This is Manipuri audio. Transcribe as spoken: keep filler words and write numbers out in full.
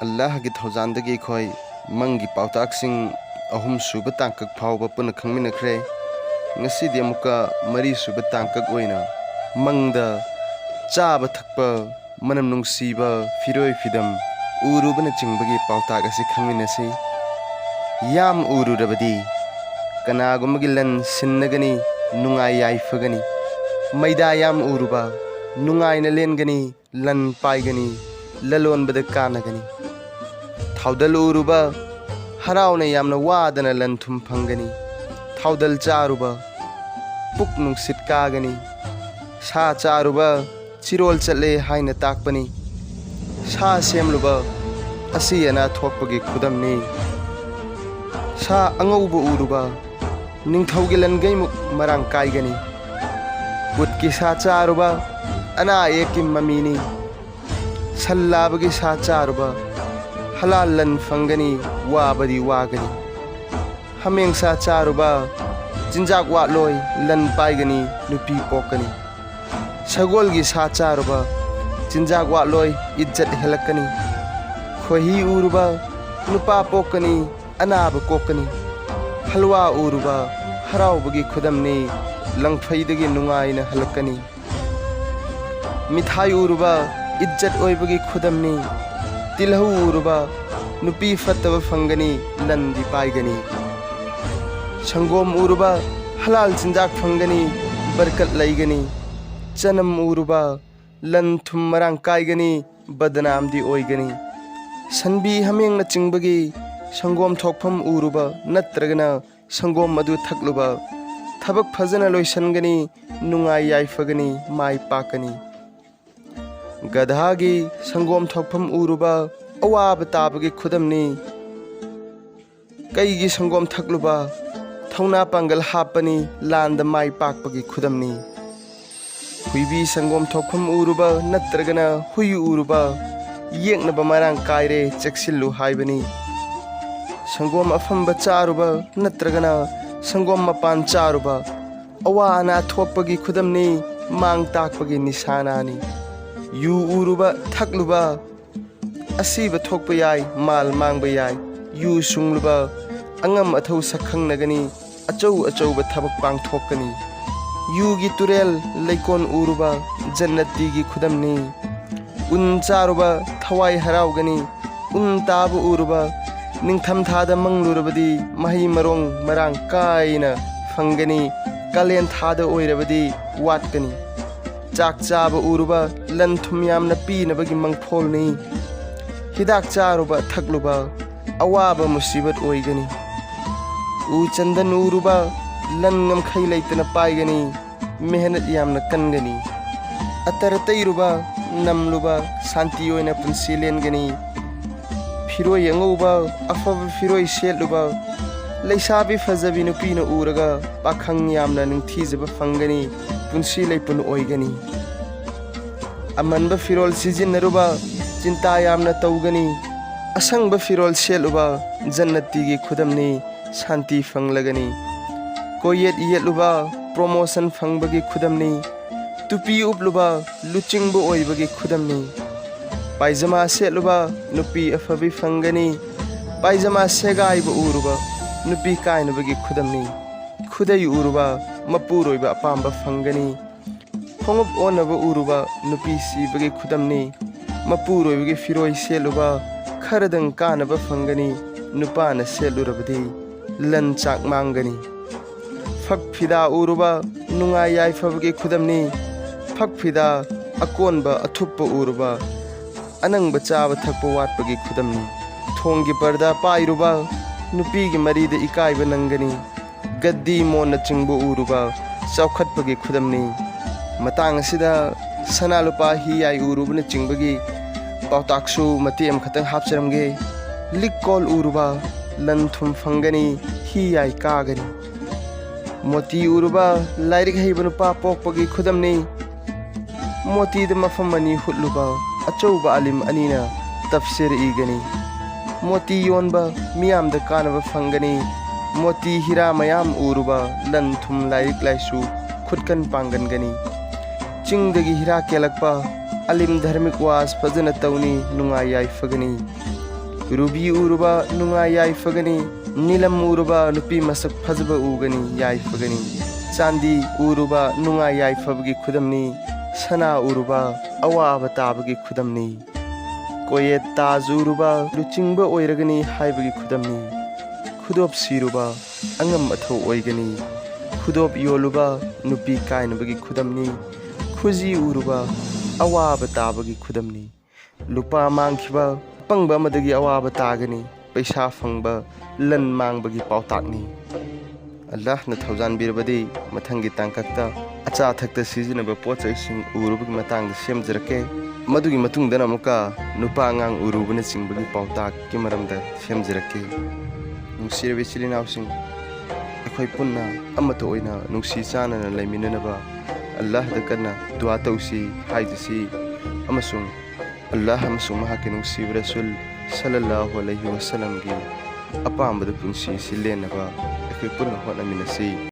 ꯑꯜꯂꯥꯍꯒꯤ ꯊꯧꯖꯥꯟꯗꯒꯤ ꯑꯩꯈꯣꯏ ꯃꯪꯒꯤ ꯄꯥꯎꯇꯥꯛꯁꯤꯡ ꯑꯍꯨꯝꯁꯨꯕ ꯇꯥꯡꯀꯛ ꯐꯥꯎꯕ ꯄꯨꯟꯅ ꯈꯪꯃꯤꯟꯅꯈ꯭ꯔꯦ꯫ ꯉꯁꯤꯗꯤ ꯑꯃꯨꯛꯀ ꯃꯔꯤꯁꯨꯕ ꯇꯥꯡꯀꯛ ꯑꯣꯏꯅ ꯃꯪꯗ ꯆꯥꯕ ꯊꯛꯄ, ꯃꯅꯝ ꯅꯨꯡꯁꯤꯕ, ꯐꯤꯔꯣꯏ ꯐꯤꯗꯝ ꯎꯔꯨꯕꯅꯆꯤꯡꯕꯒꯤ ꯄꯥꯎꯇꯥꯛ ꯑꯁꯤ ꯈꯪꯃꯤꯟꯅꯁꯤ꯫ ꯌꯥꯝ ꯎꯔꯨꯔꯕꯗꯤ ꯀꯅꯥꯒꯨꯝꯕꯒꯤ ꯂꯟ ꯁꯤꯟꯅꯒꯅꯤ, ꯅꯨꯡꯉꯥꯏ ꯌꯥꯏꯐꯒꯅꯤ꯫ ꯃꯩꯗꯥ ꯌꯥꯝ ꯎꯔꯨꯕ ꯅꯨꯡꯉꯥꯏꯅ ꯂꯦꯟꯒꯅꯤ, ꯂꯟ ꯄꯥꯏꯒꯅꯤ, ꯂꯂꯣꯟꯕꯗ ꯀꯥꯟꯅꯒꯅꯤ꯫ ꯊꯥꯎꯗꯜ ꯎꯔꯨꯕ ꯍꯔꯥꯎꯅ ꯌꯥꯝꯅ ꯋꯥꯗꯅ ꯂꯟ ꯊꯨꯝ ꯐꯪꯒꯅꯤ꯫ ꯊꯥꯎꯗꯜ ꯆꯥꯔꯨꯕ ꯄꯨꯛ ꯅꯨꯡꯁꯤꯠ ꯀꯥꯒꯅꯤ꯫ ꯁꯥ ꯆꯥꯔꯨꯕ ꯆꯤꯔꯣꯜ ꯆꯠꯂꯦ ꯍꯥꯏꯅ ꯇꯥꯛꯄꯅꯤ꯫ ꯁꯥ ꯁꯦꯝꯂꯨꯕ ꯑꯁꯤ ꯑꯅꯥ ꯊꯣꯛꯄꯒꯤ ꯈꯨꯗꯝꯅꯤ꯫ ꯁꯥ ꯑꯉꯧꯕ ꯎꯔꯨꯕ ꯅꯤꯡꯊꯧꯒꯤ ꯂꯟꯒꯩꯃꯨꯛ ꯃꯔꯥꯡ ꯀꯥꯏꯒꯅꯤ꯫ ꯎꯠꯀꯤ ꯁꯥ ꯆꯥꯔꯨꯕ ꯑꯅꯥ ꯑꯌꯦꯛꯀꯤ ꯃꯃꯤꯅꯤ꯫ ꯁꯟ ꯂꯥꯕꯒꯤ ꯁꯥ ꯆꯥꯔꯨꯕ ꯍꯂꯥꯜ ꯂꯟ ꯐꯪꯒꯅꯤ, ꯋꯥꯕꯗꯤ ꯋꯥꯒꯅꯤ꯫ ꯍꯥꯃꯦꯡ ꯁꯥ ꯆꯥꯔꯨꯕ ꯆꯤꯟꯖꯥꯛ ꯋꯥꯠꯂꯣꯏ, ꯂꯟ ꯄꯥꯏꯒꯅꯤ, ꯅꯨꯄꯤ ꯄꯣꯛꯀꯅꯤ꯫ ꯁꯒꯣꯜꯒꯤ ꯁꯥ ꯆꯥꯔꯨꯕ ꯆꯤꯟꯖꯥꯛ ꯋꯥꯠꯂꯣꯏ, ꯏꯖꯠ ꯍꯦꯜꯂꯛꯀꯅꯤ꯫ ꯈꯣꯏꯍꯤ ꯎꯔꯨꯕ ꯅꯨꯄꯥ ꯄꯣꯛꯀꯅꯤ, ꯑꯅꯥꯕ ꯀꯣꯛꯀꯅꯤ꯫ ꯍꯜꯋꯥ ꯎꯔꯨꯕ ꯍꯔꯥꯎꯕꯒꯤ ꯈꯨꯗꯝꯅꯤ, ꯂꯪꯐꯩꯗꯒꯤ ꯅꯨꯡꯉꯥꯏꯅ ꯍꯜꯂꯛꯀꯅꯤ꯫ ꯃꯤꯊꯥꯏ ꯎꯔꯨꯕ ꯏꯖꯠ ꯑꯣꯏꯕꯒꯤ ꯈꯨꯗꯝꯅꯤ꯫ ꯇꯤꯜꯍꯧ ꯎꯔꯨꯕ ꯅꯨꯄꯤ ꯐꯠꯇꯕ ꯐꯪꯒꯅꯤ, ꯂꯟꯗꯤ ꯄꯥꯏꯒꯅꯤ꯫ ꯁꯪꯒꯣꯝ ꯎꯔꯨꯕ ꯍꯂꯥꯜ ꯆꯤꯟꯖꯥꯛ ꯐꯪꯒꯅꯤ, ꯕꯔꯀꯠ ꯂꯩꯒꯅꯤ꯫ ꯆꯅꯝ ꯎꯔꯨꯕ ꯂꯟ ꯊꯨꯝ ꯃꯔꯥꯡ ꯀꯥꯏꯒꯅꯤ, ꯕꯗꯅꯥꯝꯗꯤ ꯑꯣꯏꯒꯅꯤ꯫ ꯁꯟꯕꯤ ꯍꯥꯃꯦꯡꯅꯆꯤꯡꯕꯒꯤ ꯁꯪꯒꯣꯝ ꯊꯣꯛꯐꯝ ꯎꯔꯨꯕ ꯅꯠꯇ꯭ꯔꯒꯅ ꯁꯪꯒꯣꯝ ꯑꯗꯨ ꯊꯛꯂꯨꯕ ꯊꯕꯛ ꯐꯖꯅ ꯂꯣꯏꯁꯤꯟꯒꯅꯤ, ꯅꯨꯡꯉꯥꯏ ꯌꯥꯏꯐꯒꯅꯤ, ꯃꯥꯏ ꯄꯥꯛꯀꯅꯤ꯫ ꯒꯙꯥꯒꯤ ꯁꯪꯒꯣꯝ ꯊꯣꯛꯐꯝ ꯎꯔꯨꯕ ꯑꯋꯥꯕ ꯇꯥꯕꯒꯤ ꯈꯨꯗꯝꯅꯤ꯫ ꯀꯩꯒꯤ ꯁꯪꯒꯣꯝ ꯊꯛꯂꯨꯕ ꯊꯧꯅꯥ ꯄꯥꯡꯒꯜ ꯍꯥꯞꯄꯅꯤ, ꯂꯥꯟꯗ ꯃꯥꯏ ꯄꯥꯛꯄꯒꯤ ꯈꯨꯗꯝꯅꯤ꯫ ꯍꯨꯏꯕꯤ ꯁꯪꯒꯣꯝ ꯊꯣꯛꯐꯝ ꯎꯔꯨꯕ ꯅꯠꯇ꯭ꯔꯒꯅ ꯍꯨꯏ ꯎꯔꯨꯕ ꯌꯦꯛꯅꯕ ꯃꯔꯥꯡ ꯀꯥꯏꯔꯦ, ꯆꯦꯛꯁꯤꯜꯂꯨ ꯍꯥꯏꯕꯅꯤ꯫ ꯁꯪꯒꯣꯝ ꯑꯐꯝꯕ ꯆꯥꯔꯨꯕ ꯅꯠꯇ꯭ꯔꯒꯅ ꯁꯪꯒꯣꯝ ꯃꯄꯥꯟ ꯆꯥꯔꯨꯕ ꯑꯋꯥ ꯑꯅꯥ ꯊꯣꯛꯄꯒꯤ ꯈꯨꯗꯝꯅꯤ, ꯃꯥꯡ ꯇꯥꯛꯄꯒꯤ ꯅꯤꯁꯥꯅꯥꯅꯤ꯫ ꯌꯨ ꯎꯔꯨꯕ ꯊꯛꯂꯨꯕ ꯑꯁꯤꯕ ꯊꯣꯛꯄ ꯌꯥꯏ, ꯃꯥꯜ ꯃꯥꯡꯕ ꯌꯥꯏ꯫ ꯌꯨ ꯁꯨꯡꯂꯨꯕ ꯑꯉꯝ ꯑꯊꯧ ꯁꯛ ꯈꯪꯅꯒꯅꯤ, ꯑꯆꯧ ꯑꯆꯧꯕ ꯊꯕꯛ ꯄꯥꯡꯊꯣꯛꯀꯅꯤ꯫ ꯌꯨꯒꯤ ꯇꯨꯔꯦꯜ ꯂꯩꯀꯣꯟ ꯎꯔꯨꯕ ꯖꯟꯅꯇꯤꯒꯤ ꯈꯨꯗꯝꯅꯤ꯫ ꯎꯟ ꯆꯥꯔꯨꯕ ꯊꯋꯥꯏ ꯍꯔꯥꯎꯒꯅꯤ꯫ ꯎꯟ ꯇꯥꯕ ꯎꯔꯨꯕ ꯅꯤꯡꯊꯝꯊꯥꯗ ꯃꯪꯂꯨꯔꯕꯗꯤ ꯃꯍꯩ ꯃꯔꯣꯡ ꯃꯔꯥꯡ ꯀꯥꯏꯅ ꯐꯪꯒꯅꯤ꯫ ꯀꯥꯂꯦꯟ ꯊꯥꯗ ꯑꯣꯏꯔꯕꯗꯤ ꯋꯥꯠꯀꯅꯤ꯫ ꯆꯥꯛ ꯆꯥꯕ ꯎꯔꯨꯕ ꯂꯟ ꯊꯨꯝ ꯌꯥꯝꯅ ꯄꯤꯅꯕꯒꯤ ꯃꯪꯐꯣꯜꯅꯤ꯫ ꯍꯤꯗꯥꯛ ꯆꯥꯔꯨꯕ ꯊꯛꯂꯨꯕ ꯑꯋꯥꯕ ꯃꯨꯁꯤꯕꯠ ꯑꯣꯏꯒꯅꯤ꯫ ꯎ ꯆꯟꯗꯟ ꯎꯔꯨꯕ ꯂꯟ ꯉꯝꯈꯩ ꯂꯩꯇꯅ ꯄꯥꯏꯒꯅꯤ꯫ ꯃꯦꯍꯅꯠ ꯌꯥꯝꯅ ꯀꯟꯒꯅꯤ꯫ ꯑꯇꯔ ꯇꯩꯔꯨꯕ ꯅꯝꯂꯨꯕ ꯁꯥꯟꯇꯤ ꯑꯣꯏꯅ ꯄꯨꯟꯁꯤ ꯂꯦꯟꯒꯅꯤ꯫ ꯐꯤꯔꯣꯏ ꯑꯉꯧꯕ, ꯑꯐꯕ ꯐꯤꯔꯣꯏ ꯁꯦꯠꯂꯨꯕ ꯂꯩꯁꯥꯕꯤ ꯐꯖꯕꯤ ꯅꯨꯄꯤꯅ ꯎꯔꯒ ꯄꯥꯈꯪ ꯌꯥꯝꯅ ꯅꯤꯡꯊꯤꯖꯕ ꯐꯪꯒꯅꯤ꯫ ꯄꯨꯟꯁꯤ ꯂꯩꯄꯨꯟ ꯑꯣꯏꯒꯅꯤ꯫ ꯑꯃꯟꯕ ꯐꯤꯔꯣꯜ ꯁꯤꯖꯤꯟꯅꯔꯨꯕ ꯆꯤꯟꯇꯥ ꯌꯥꯝꯅ ꯇꯧꯒꯅꯤ꯫ ꯑꯁꯪꯕ ꯐꯤꯔꯣꯜ ꯁꯦꯠꯂꯨꯕ ꯖꯟꯅꯇꯤꯒꯤ ꯈꯨꯗꯝꯅꯤ꯫ ꯁꯥꯟꯇꯤ ꯐꯪꯂꯒꯅꯤ꯫ ꯀꯣꯌꯦꯠ ꯌꯦꯠꯂꯨꯕ ꯄ꯭ꯔꯣꯃꯣꯁꯟ ꯐꯪꯕꯒꯤ ꯈꯨꯗꯝꯅꯤ꯫ ꯇꯨꯄꯤ ꯎꯞꯂꯨꯕ ꯂꯨꯆꯤꯡꯕ ꯑꯣꯏꯕꯒꯤ ꯈꯨꯗꯝꯅꯤ꯫ ꯄꯥꯏꯖꯃꯥ ꯁꯦꯠꯂꯨꯕ ꯅꯨꯄꯤ ꯑꯐꯕꯤ ꯐꯪꯒꯅꯤ꯫ ꯄꯥꯏꯖꯃꯥ ꯁꯦꯒꯥꯏꯕ ꯎꯔꯨꯕ ꯅꯨꯄꯤ ꯀꯥꯏꯅꯕꯒꯤ ꯈꯨꯗꯝꯅꯤ꯫ ꯈꯨꯗꯩ ꯎꯔꯨꯕ ꯃꯄꯨꯔꯣꯏꯕ ꯑꯄꯥꯝꯕ ꯐꯪꯒꯅꯤ꯫ ꯈꯣꯡꯎꯞ ꯑꯣꯟꯅꯕ ꯎꯔꯨꯕ ꯅꯨꯄꯤ ꯁꯤꯕꯒꯤ ꯈꯨꯗꯝꯅꯤ꯫ ꯃꯄꯨꯔꯣꯏꯕꯒꯤ ꯐꯤꯔꯣꯏ ꯁꯦꯠꯂꯨꯕ ꯈꯔꯗꯪ ꯀꯥꯅꯕ ꯐꯪꯒꯅꯤ꯫ ꯅꯨꯄꯥꯅ ꯁꯦꯠꯂꯨꯔꯕꯗꯤ ꯂꯟ ꯆꯥꯛ ꯃꯥꯡꯒꯅꯤ꯫ ꯐꯛ ꯐꯤꯗꯥ ꯎꯔꯨꯕ ꯅꯨꯡꯉꯥꯏ ꯌꯥꯏꯐꯕꯒꯤ ꯈꯨꯗꯝꯅꯤ꯫ ꯐꯛ ꯐꯤꯗꯥ ꯑꯀꯣꯟꯕ ꯑꯊꯨꯞꯄ ꯎꯔꯨꯕ ꯑꯅꯪꯕ ꯆꯥꯕ ꯊꯛꯄ ꯋꯥꯠꯄꯒꯤ ꯈꯨꯗꯝꯅꯤ꯫ ꯊꯣꯡꯒꯤ ꯄꯔꯗꯥ ꯄꯥꯏꯔꯨꯕ ꯅꯨꯄꯤꯒꯤ ꯃꯔꯤꯗ ꯏꯀꯥꯏꯕ ꯅꯪꯒꯅꯤ꯫ ꯒꯗꯤ ꯃꯣꯟꯅꯆꯤꯡꯕ ꯎꯔꯨꯕ ꯆꯥꯎꯈꯠꯄꯒꯤ ꯈꯨꯗꯝꯅꯤ꯫ ꯃꯇꯥꯡ ꯑꯁꯤꯗ ꯁꯅꯥ ꯂꯨꯄꯥ ꯍꯤ ꯌꯥꯏ ꯎꯔꯨꯕꯅꯆꯤꯡꯕꯒꯤ ꯄꯥꯎꯇꯥꯛꯁꯨ ꯃꯇꯦꯛ ꯑꯃꯈꯛꯇꯪ ꯍꯥꯞꯆꯔꯝꯒꯦ꯫ ꯂꯤꯛ ꯀꯣꯜ ꯎꯔꯨꯕ ꯂꯟ ꯊꯨꯝ ꯐꯪꯒꯅꯤ, ꯍꯤ ꯌꯥꯏ ꯀꯥꯒꯅꯤ꯫ ꯃꯣꯇꯤ ꯎꯔꯨꯕ ꯂꯥꯏꯔꯤꯛ ꯍꯩꯕ ꯅꯨꯄꯥ ꯄꯣꯛꯄꯒꯤ ꯈꯨꯗꯝꯅꯤ꯫ ꯃꯣꯇꯤꯗ ꯃꯐꯝ ꯑꯅꯤ ꯍꯨꯠꯂꯨꯕ ꯑꯆꯧꯕ ꯑꯥꯂꯤꯝ ꯑꯅꯤꯅ ꯇꯐꯁꯤꯔ ꯏꯒꯅꯤ꯫ ꯃꯣꯇꯤ ꯌꯣꯟꯕ ꯃꯤꯌꯥꯝꯗ ꯀꯥꯟꯅꯕ ꯐꯪꯒꯅꯤ꯫ ꯃꯣꯇꯤ ꯍꯤꯔꯥ ꯃꯌꯥꯝ ꯎꯔꯨꯕ ꯂꯟ ꯊꯨꯝ ꯂꯥꯏꯔꯤꯛ ꯂꯥꯏꯁꯨ ꯈꯨꯠꯀꯟ ꯄꯥꯡꯒꯟꯒꯅꯤ꯫ ꯆꯤꯡꯗꯒꯤ ꯍꯤꯔꯥ ꯀꯦꯜꯂꯛꯄ ꯑꯂꯤꯝ ꯙꯔꯃꯤꯛ ꯋꯥꯁ ꯐꯖꯅ ꯇꯧꯅꯤ, ꯅꯨꯡꯉꯥꯏ ꯌꯥꯏꯐꯒꯅꯤ꯫ ꯔꯨꯕꯤ ꯎꯔꯨꯕ ꯅꯨꯡꯉꯥꯏ ꯌꯥꯏꯐꯒꯅꯤ꯫ ꯅꯤꯂꯝ ꯎꯔꯨꯕ ꯅꯨꯄꯤ ꯃꯁꯛ ꯐꯖꯕ ꯎꯒꯅꯤ, ꯌꯥꯏꯐꯒꯅꯤ꯫ ꯆꯥꯟꯗꯤ ꯎꯔꯨꯕ ꯅꯨꯡꯉꯥꯏ ꯌꯥꯏꯐꯕꯒꯤ ꯈꯨꯗꯝꯅꯤ꯫ ꯁꯅꯥ ꯎꯔꯨꯕ ꯑꯋꯥꯕ ꯇꯥꯕꯒꯤ ꯈꯨꯗꯝꯅꯤ꯫ ꯀꯣꯌꯦꯠ ꯇꯥꯖ ꯎꯔꯨꯕ ꯂꯨꯆꯤꯡꯕ ꯑꯣꯏꯔꯒꯅꯤ ꯍꯥꯏꯕꯒꯤ ꯈꯨꯗꯝꯅꯤ꯫ ꯈꯨꯗꯣꯞ ꯁꯤꯔꯨꯕ ꯑꯉꯝ ꯑꯊꯧ ꯑꯣꯏꯒꯅꯤ꯫ ꯈꯨꯗꯣꯞ ꯌꯣꯜꯂꯨꯕ ꯅꯨꯄꯤ ꯀꯥꯏꯅꯕꯒꯤ ꯈꯨꯗꯝꯅꯤ꯫ ꯈꯨꯖꯤ ꯎꯔꯨꯕ ꯑꯋꯥꯕ ꯇꯥꯕꯒꯤ ꯈꯨꯗꯝꯅꯤ꯫ ꯂꯨꯄꯥ ꯃꯥꯡꯈꯤꯕ ꯑꯄꯪꯕ ꯑꯃꯗꯒꯤ ꯑꯋꯥꯕ ꯇꯥꯒꯅꯤ꯫ ꯄꯩꯁꯥ ꯐꯪꯕ ꯂꯟ ꯃꯥꯡꯕꯒꯤ ꯄꯥꯎꯇꯥꯛꯅꯤ꯫ ꯑꯜꯂꯥꯍꯅ ꯊꯧꯖꯥꯟꯕꯤꯔꯕꯗꯤ ꯃꯊꯪꯒꯤ ꯇꯥꯡꯀꯛꯇ ꯑꯆꯥ ꯑꯊꯛꯇ ꯁꯤꯖꯤꯟꯅꯕ ꯄꯣꯠ ꯆꯩꯁꯤꯡ ꯎꯔꯨꯕꯒꯤ ꯃꯇꯥꯡꯗ ꯁꯦꯝꯖꯔꯛꯀꯦ꯫ ꯃꯗꯨꯒꯤ ꯃꯇꯨꯡꯗꯅ ꯑꯃꯨꯛꯀ ꯅꯨꯄꯥ ꯑꯉꯥꯡ ꯎꯔꯨꯕꯅꯆꯤꯡꯕꯒꯤ ꯄꯥꯎꯇꯥꯛꯀꯤ ꯃꯔꯝꯗ ꯁꯦꯝꯖꯔꯛꯀꯦ꯫ ꯅꯨꯡꯁꯤꯔꯕ ꯏꯆꯤꯜ ꯏꯅꯥꯎꯁꯤꯡ, ꯑꯩꯈꯣꯏ ꯄꯨꯟꯅ ꯑꯃꯠꯇ ꯑꯣꯏꯅ ꯅꯨꯡꯁꯤ ꯆꯥꯟꯅꯅ ꯂꯩꯃꯤꯟꯅꯅꯕ ꯑꯜꯂꯥꯍꯗ ꯀꯟꯅ ꯗꯨꯋꯥ ꯇꯧꯁꯤ ꯍꯥꯏꯖꯁꯤ ꯑꯃꯁꯨꯡ ꯑꯜꯂꯥꯍ ꯑꯃꯁꯨꯡ ꯃꯍꯥꯛꯀꯤ ꯅꯨꯡꯁꯤꯕ ꯔꯁꯨꯜ ꯁꯜꯂꯜꯂꯥꯍꯨ ꯑꯂꯩꯍꯤ ꯋꯁꯜꯂꯝꯒꯤ ꯑꯄꯥꯝꯕꯗ ꯄꯨꯟꯁꯤ ꯑꯁꯤ ꯂꯦꯟꯅꯕ ꯑꯩꯈꯣꯏ ꯄꯨꯟꯅ ꯍꯣꯠꯅꯃꯤꯟꯅꯁꯤ꯫